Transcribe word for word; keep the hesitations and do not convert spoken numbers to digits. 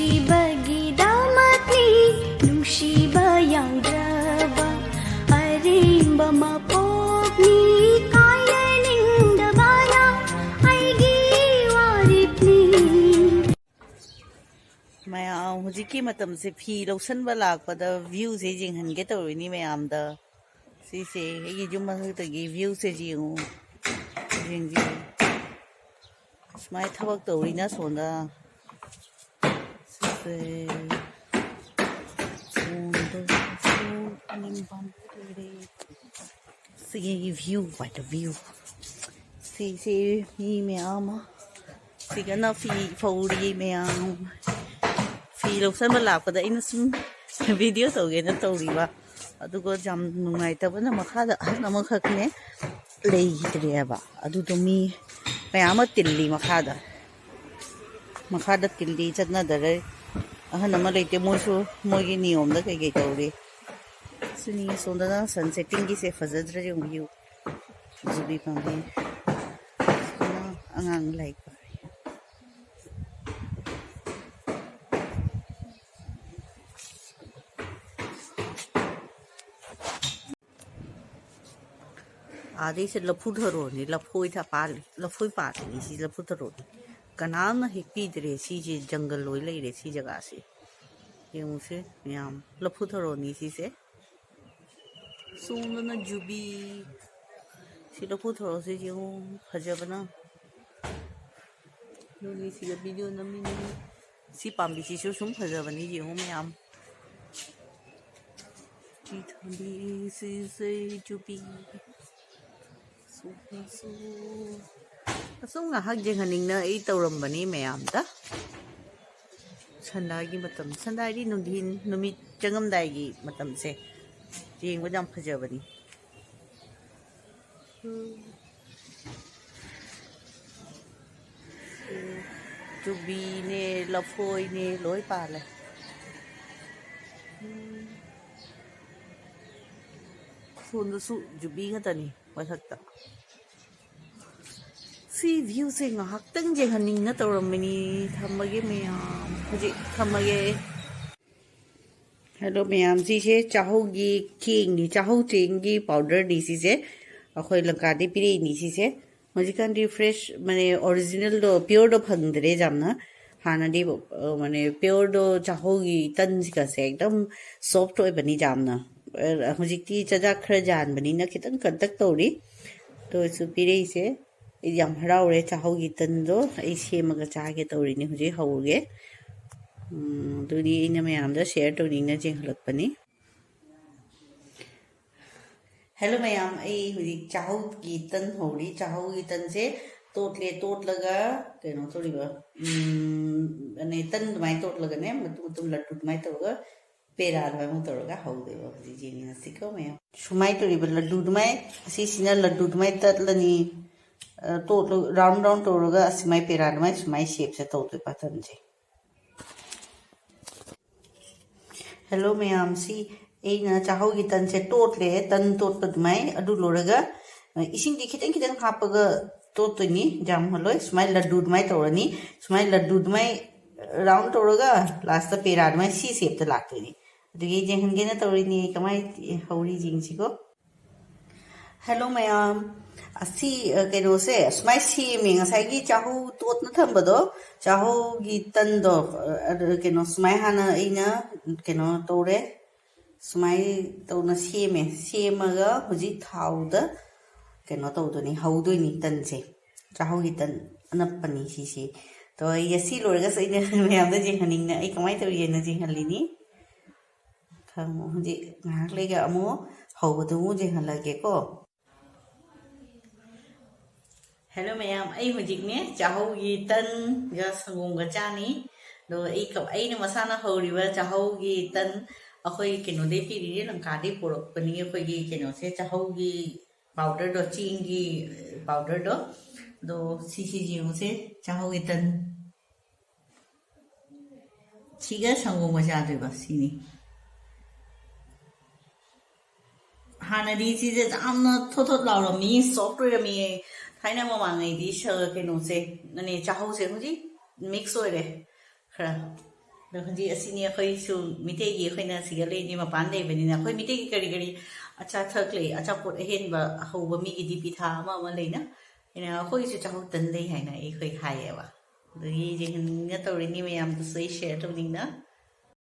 ꯅꯨꯡꯁꯤꯕꯒꯤꯗꯃꯛꯅꯤ, ꯅꯨꯡꯁꯤꯕ ꯌꯥꯎꯗ꯭ꯔꯕ ꯑꯔꯦꯝꯕ ꯃꯄꯣꯛꯅꯤ, ꯀꯥꯏꯔꯅꯤꯡꯗꯕꯅ ꯑꯩꯒꯤ ꯋꯥꯔꯦꯞꯅꯤ꯫ ꯃꯌꯥꯝ, ꯍꯧꯖꯤꯛꯀꯤ ꯃꯇꯝꯁꯦ ꯐꯤ ꯂꯧꯁꯟꯕ ꯂꯥꯛꯄꯗ viewꯁꯦ ꯌꯦꯡꯍꯟꯒꯦ ꯇꯧꯔꯤꯅꯤ ꯃꯌꯥꯝꯗ꯫ ꯁꯤꯁꯦ ꯑꯩꯒꯤ ꯌꯨꯝ ꯃꯊꯛꯇꯒꯤ viewꯁꯦ ꯌꯦꯡꯉꯨ, ꯌꯦꯡꯕꯤꯌꯨ꯫ ꯁꯨꯃꯥꯏꯅ ꯊꯕꯛ ꯇꯧꯔꯤꯅ ꯁꯣꯝꯗ꯫ ꯁꯤꯁꯦ ꯁꯣꯝꯗꯁꯨ ꯑꯅꯤꯡꯕꯝ ꯂꯩꯔꯦ꯫ ꯁꯤꯒꯤ view, what a view꯫ ꯁꯤꯁꯦ ꯃꯤ ꯃꯌꯥꯝ ꯑꯃ ꯁꯤꯒꯅ ꯐꯤ ꯐꯧꯔꯤ ꯃꯌꯥꯝ꯫ ꯐꯤ ꯂꯧꯁꯟꯕ ꯂꯥꯛꯄꯗ ꯑꯩꯅ ꯁꯨꯝ video ꯇꯧꯒꯦꯅ ꯇꯧꯔꯤꯕ꯫ ꯑꯗꯨꯒ ꯌꯥꯝ ꯅꯨꯡꯉꯥꯏꯇꯕꯅ ꯃꯈꯥꯗ ꯑꯍꯟ ꯑꯃꯈꯛꯅꯦ ꯂꯩꯈꯤꯗ꯭ꯔꯦꯕ꯫ ꯑꯗꯨꯗꯣ ꯃꯤ ꯃꯌꯥꯝ ꯑꯃ ꯇꯤꯜꯂꯤ ꯃꯈꯥꯗ꯫ ꯃꯈꯥꯗ ꯇꯤꯜꯂꯤ ꯆꯠꯅꯗꯔꯦ꯫ ꯑꯍꯟ ꯑꯃ ꯂꯩꯇꯦ꯫ ꯃꯣꯏꯁꯨ ꯃꯣꯏꯒꯤ ꯅꯤꯌꯣꯝꯗ ꯀꯩꯀꯩ ꯇꯧꯔꯤ꯫ ꯁꯤꯅꯤ ꯁꯣꯝꯗꯅ sun settingꯒꯤꯁꯦ ꯐꯖꯗ꯭ꯔꯥ ꯌꯦꯡꯕꯤꯌꯨ꯫ ꯖꯨꯕꯤ ꯄꯥꯝꯕꯤ꯫ ꯁꯤꯅ ꯑꯉꯥꯡ ꯂꯥꯏꯔꯤꯛ ꯄꯥꯔꯤ꯫ ꯑꯥꯗꯩꯁꯦ ꯂꯐꯨ ꯊꯔꯣꯅꯤ, ꯂꯐꯣꯏ ꯊ-, ꯄꯥꯜꯂꯤ, ꯂꯐꯣꯏ ꯄꯥꯜꯂꯤꯅꯤ꯫ ꯁꯤ ꯂꯐꯨ ꯊꯔꯣꯅꯤ꯫ ꯀꯅꯥꯝꯅ ꯍꯦꯛꯄꯤꯗ꯭ꯔꯦ꯫ ꯁꯤꯁꯦ ꯖꯪꯒꯜ ꯑꯣꯏ ꯂꯩꯔꯦ ꯁꯤ ꯖꯒꯥꯁꯦ꯫ ꯌꯦꯡꯉꯨꯁꯦ ꯃꯌꯥꯝ, ꯂꯐꯨ ꯊꯔꯣꯅꯤ ꯁꯤꯁꯦ꯫ ꯁꯣꯝꯗꯅ ꯖꯨꯕꯤ꯫ ꯁꯤ ꯂꯐꯨ ꯊꯔꯣꯁꯦ ꯌꯦꯡꯉꯨ, ꯐꯖꯕꯅ꯫ ꯑꯗꯨꯒꯤ ꯁꯤꯗ video ꯅꯝꯃꯤꯅꯤ꯫ ꯁꯤ ꯄꯥꯝꯕꯤꯁꯤꯁꯨ ꯁꯨꯝ ꯐꯖꯕꯅꯤ, ꯌꯦꯡꯉꯨ ꯃꯌꯥꯝ꯫ ꯁꯤ ꯊꯝꯕꯤꯁꯤꯁꯦ ꯖꯨꯕꯤ꯫ ꯁꯨꯝ ꯉꯥꯏꯍꯥꯛ ꯌꯦꯡꯍꯟꯅꯤꯡꯅ ꯑꯩ ꯇꯧꯔꯝꯕꯅꯤ ꯃꯌꯥꯝꯗ꯫ ꯁꯟꯗꯥꯒꯤ ꯃꯇꯝ, ꯁꯟꯗꯥꯗꯤ ꯅꯨꯡꯊꯤꯟ, ꯅꯨꯃꯤꯠ ꯆꯪꯉꯝꯗꯥꯏꯒꯤ ꯃꯇꯝꯁꯦ ꯌꯦꯡꯕꯗ ꯌꯥꯝ ꯐꯖꯕꯅꯤ꯫ ꯆꯨꯕꯤꯅꯦ, ꯂꯐꯣꯏꯅꯦ, ꯂꯣꯏ ꯄꯥꯜꯂꯦ꯫ ꯁꯣꯝꯗꯁꯨ ꯖꯨꯕꯤ ꯉꯥꯛꯇꯅꯤ ꯃꯊꯛꯇ꯫ ꯁꯤ ꯚ꯭ꯌꯨꯁꯦ ꯉꯥꯏꯍꯥꯛꯇꯪ ꯌꯦꯡꯍꯟꯅꯤꯡꯅ ꯇꯧꯔꯝꯕꯅꯤ꯫ ꯊꯝꯃꯒꯦ ꯃꯌꯥꯝ, ꯍꯧꯖꯤꯛ ꯊꯝꯃꯒꯦ꯫ ꯍꯦꯜꯂꯣ ꯃꯌꯥꯝ, ꯁꯤꯁꯦ ꯆꯥꯍꯧꯒꯤ ꯆꯦꯡꯅꯤ, ꯆꯥꯍꯧ ꯆꯦꯡꯒꯤ ꯄꯥꯎꯗꯔꯅꯤ ꯁꯤꯁꯦ꯫ ꯑꯩꯈꯣꯏ ꯂꯪꯀꯥꯗꯒꯤ ꯄꯤꯔꯛꯏꯅꯤ ꯁꯤꯁꯦ꯫ ꯍꯧꯖꯤꯛꯀꯥꯟꯗꯤ ꯐ꯭ꯔꯦꯁ, ꯃꯥꯅꯦ, ꯑꯣꯔꯤꯖꯤꯅꯦꯜꯗꯣ, ꯄꯤꯌꯣꯔꯗꯣ ꯐꯪꯗ꯭ꯔꯦ ꯌꯥꯝꯅ꯫ ꯍꯥꯟꯅꯗꯤ, ꯑ, ꯃꯥꯅꯦ, ꯄꯤꯌꯣꯔꯗꯣ, ꯆꯥꯍꯧꯒꯤ ꯇꯟꯁꯤꯒꯁꯦ ꯑꯦꯛꯗꯝ ꯁꯣꯐ ꯑꯣꯏꯕꯅꯤ ꯌꯥꯝꯅ꯫ ꯑ, ꯍꯧꯖꯤꯛꯇꯤ ꯆꯥꯖꯥꯛ ꯈꯔ ꯌꯥꯟꯕꯅꯤꯅ ꯈꯤꯇꯪ ꯀꯟꯇꯛ ꯇꯧꯔꯤ꯫ ꯑꯗꯨ ꯑꯣꯏꯔꯁꯨ ꯄꯤꯔꯛꯏꯁꯦ ꯑꯩ ꯌꯥꯝ ꯍꯔꯥꯎꯔꯦ꯫ ꯆꯥꯍꯧꯒꯤ ꯇꯟꯗꯣ ꯑꯩ ꯁꯦꯝꯃꯒ ꯆꯥꯒꯦ ꯇꯧꯔꯤꯅꯦ꯫ ꯍꯧꯖꯤꯛ ꯍꯧꯔꯒꯦ꯫ ꯎꯝ, ꯑꯗꯨꯗꯤ ꯑꯩꯅ ꯃꯌꯥꯝꯗ ꯁꯤꯌꯔ ꯇꯧꯅꯤꯡꯅ ꯆꯦꯟꯈꯠꯂꯛꯄꯅꯤ꯫ ꯍꯦꯜꯂꯣ ꯃꯌꯥꯝ, ꯑꯩ ꯍꯧꯖꯤꯛ ꯆꯥꯍꯧꯒꯤ ꯇꯟ ꯍꯧꯔꯤ꯫ ꯆꯥꯍꯧꯒꯤ ꯇꯟꯁꯦ ꯇꯣꯠꯂꯦ, ꯇꯣꯠꯂꯒ ꯀꯩꯅꯣ ꯇꯧꯔꯤꯕ, ꯎꯝ, ꯑꯅꯦ, ꯇꯟ ꯑꯗꯨꯃꯥꯏꯅ ꯇꯣꯠꯂꯒꯅꯦ, ꯃꯇꯨꯝ ꯃꯇꯨꯝ ꯂꯠꯇꯨ ꯑꯗꯨꯃꯥꯏꯅ ꯇꯧꯔꯒ ꯄꯦꯔꯥ ꯑꯗꯨꯃꯥꯏꯅ ꯇꯧꯔꯒ ꯍꯧꯗꯣꯏꯕ꯫ ꯍꯧꯖꯤꯛ ꯌꯦꯡꯃꯤꯟꯅꯁꯤꯀꯣ ꯃꯌꯥꯝ꯫ ꯁꯨꯃꯥꯏꯅ ꯇꯧꯔꯤꯕ ꯂꯗꯨꯗꯨꯃꯥꯏ, ꯑꯁꯤꯁꯤꯅ ꯂꯗꯨꯗꯨꯃꯥꯏ ꯇꯠꯂꯅꯤ꯫ ꯑ, ꯇꯣꯠꯂ-, ꯔꯥꯎꯟ ꯔꯥꯎꯟ ꯇꯧꯔꯒ ꯑꯁꯨꯃꯥꯏ ꯄꯦꯔꯥꯗꯨꯃꯥꯏ ꯁꯨꯃꯥꯏ ꯁꯦꯞꯁꯦ ꯇꯧꯗꯣꯏꯕ ꯇꯟꯁꯦ꯫ ꯍꯦꯜꯂꯣ ꯃꯌꯥꯝ, ꯁꯤ ꯑꯩꯅ ꯆꯥꯍꯧꯒꯤ ꯇꯟꯁꯦ ꯇꯣꯠꯂꯦ, ꯇꯟ ꯇꯣꯠꯄ ꯑꯗꯨꯃꯥꯏ꯫ ꯑꯗꯨ ꯂꯣꯏꯔꯒ, ꯑ, ꯏꯁꯤꯡꯗꯤ ꯈꯤꯇꯪ ꯈꯤꯇꯪ ꯍꯥꯞꯄꯒ ꯇꯣꯠꯇꯣꯏꯅꯤ, ꯌꯥꯝꯍꯜꯂꯣꯏ꯫ ꯁꯨꯃꯥꯏ ꯂꯗꯨ ꯑꯗꯨꯃꯥꯏ ꯇꯧꯔꯅꯤ꯫ ꯁꯨꯃꯥꯏ ꯂꯗꯨ ꯑꯗꯨꯃꯥꯏ ꯔꯥꯎꯟ ꯇꯧꯔꯒ ꯂꯥꯁꯇ ꯄꯦꯔꯥ ꯑꯗꯨꯃꯥꯏ ꯁꯤ ꯁꯦꯞꯇ ꯂꯥꯛꯇꯣꯏꯅꯤ꯫ ꯑꯗꯨꯒꯤ ꯌꯦꯡꯍꯟꯒꯦꯅ ꯇꯧꯔꯤꯅꯤ, ꯀꯃꯥꯏ ꯍꯧꯔꯤ ꯌꯦꯡꯁꯤꯀꯣ꯫ ꯍꯦꯜꯂꯣ ꯃꯌꯥꯝ, ꯑꯁꯤ, ꯑ, ꯀꯩꯅꯣꯁꯦ ꯁꯨꯃꯥꯏ ꯁꯦꯝꯃꯦ꯫ ꯉꯁꯥꯏꯒꯤ ꯆꯥꯍꯧ ꯇꯣꯠꯅ ꯊꯝꯕꯗꯣ, ꯆꯥꯍꯧꯒꯤ ꯇꯟꯗꯣ, ꯑ, ꯑꯗꯨ ꯀꯩꯅꯣ ꯁꯨꯃꯥꯏ ꯍꯥꯟꯅ ꯑꯩꯅ ꯀꯩꯅꯣ ꯇꯧꯔꯦ, ꯁꯨꯃꯥꯏ ꯇꯧꯅ ꯁꯦꯝꯃꯦ꯫ ꯁꯦꯝꯃꯒ ꯍꯧꯖꯤꯛ ꯊꯥꯎꯗ ꯀꯩꯅꯣ ꯇꯧꯗꯣꯏꯅꯤ, ꯍꯧꯗꯣꯏꯅꯤ ꯇꯟꯁꯦ꯫ ꯆꯥꯍꯧꯒꯤ ꯇꯟ ꯑꯅꯞꯄꯅꯤ ꯁꯤꯁꯦ꯫ ꯑꯗꯣ ꯑꯩ ꯑꯁꯤ ꯂꯣꯏꯔꯒꯁꯨ ꯑꯩꯅ ꯃꯌꯥꯝꯗ ꯌꯦꯡꯍꯟꯅꯤꯡꯅ ꯑꯩ ꯀꯃꯥꯏꯅ ꯇꯧꯔꯤꯒꯦꯅ ꯌꯦꯡꯍꯜꯂꯤꯅꯤ꯫ ꯈꯪꯉꯣ, ꯍꯧꯖꯤꯛ ꯉꯥꯏꯍꯥꯛ ꯂꯩꯒ ꯑꯃꯨꯛ ꯍꯧꯕꯗꯨ ꯑꯃꯨꯛ ꯌꯦꯡꯍꯜꯂꯒꯦꯀꯣ꯫ ꯍꯦꯜꯂꯣ ꯃꯌꯥꯝ, ꯑꯩ ꯍꯧꯖꯤꯛꯅꯦ ꯆꯥꯍꯧꯒꯤ ꯇꯟꯒ ꯁꯪꯒꯣꯝꯒ ꯆꯥꯅꯤ꯫ ꯑꯗꯣ ꯑꯩ ꯀ-, ꯑꯩꯅ ꯃꯁꯥꯅ ꯍꯧꯔꯤꯕ ꯆꯥꯍꯧꯒꯤ ꯇꯟ ꯑꯩꯈꯣꯏ ꯀꯩꯅꯣꯗꯩ ꯄꯤꯔꯤꯅꯤ, ꯂꯪꯀꯥꯗꯩ ꯄꯨꯔꯛꯄꯅꯤ꯫ ꯑꯩꯈꯣꯏꯒꯤ ꯀꯩꯅꯣꯁꯦ ꯆꯥꯍꯧꯒꯤ ꯄꯥꯎꯗꯔꯗꯣ, ꯆꯦꯡꯒꯤ ꯄꯥꯎꯗꯔꯗꯣ꯫ ꯑꯗꯣ ꯁꯤꯁꯤ ꯌꯦꯡꯉꯨꯁꯦ, ꯆꯥꯍꯧꯒꯤ ꯇꯟ꯫ ꯁꯤꯒ ꯁꯪꯒꯣꯝꯒ ꯆꯥꯗꯣꯏꯕ ꯁꯤꯅꯤ꯫ ꯍꯥꯟꯅꯗꯤ ꯁꯤꯁꯦ ꯌꯥꯝꯅ ꯊꯣꯠ ꯊꯣꯠ ꯂꯥꯎꯔꯝꯃꯤ, ꯁꯣꯐ ꯑꯣꯏꯔꯝꯃꯤ꯫ ꯊꯥꯏꯅ ꯃꯃꯥꯡꯉꯩꯗꯤ ꯁ ꯀꯩꯅꯣꯁꯦ, ꯑꯅꯦ, ꯆꯥꯍꯧꯁꯦ ꯍꯧꯖꯤꯛ ꯃꯤꯛꯁ ꯑꯣꯏꯔꯦ ꯈꯔ꯫ ꯑꯗꯣ ꯍꯧꯖꯤꯛ ꯑꯁꯤꯅꯤ ꯑꯩꯈꯣꯏꯁꯨ ꯃꯤꯇꯩꯒꯤ, ꯑꯩꯈꯣꯏꯅ ꯁꯤꯗ ꯂꯩꯅꯤ, ꯃꯄꯥꯟ ꯂꯩꯕꯅꯤꯅ ꯑꯩꯈꯣꯏ ꯃꯤꯇꯩꯒꯤ ꯀꯔꯤ ꯀꯔꯤ ꯑꯆꯥ ꯑꯊꯛ ꯂꯩ, ꯑꯆꯥꯄꯣꯠ ꯑꯍꯦꯟꯕ ꯍꯧꯕ ꯃꯤꯒꯤꯗꯤ ꯄꯤꯊꯥ ꯑꯃ ꯑꯃ ꯂꯩꯅ, ꯑꯩꯅ ꯑꯩꯈꯣꯏꯒꯤꯁꯨ ꯆꯥꯍꯧ ꯇꯟ ꯂꯩ ꯍꯥꯏꯅ ꯑꯩꯈꯣꯏ ꯍꯥꯏꯌꯦꯕ꯫ ꯑꯗꯒꯤ ꯌꯦꯡꯍꯟꯅꯤꯡꯅ ꯇꯧꯔꯤꯅꯤ ꯃꯌꯥꯝꯗꯁꯨ ꯑꯩ ꯁꯤꯌꯔ ꯇꯧꯅꯤꯡꯅ꯫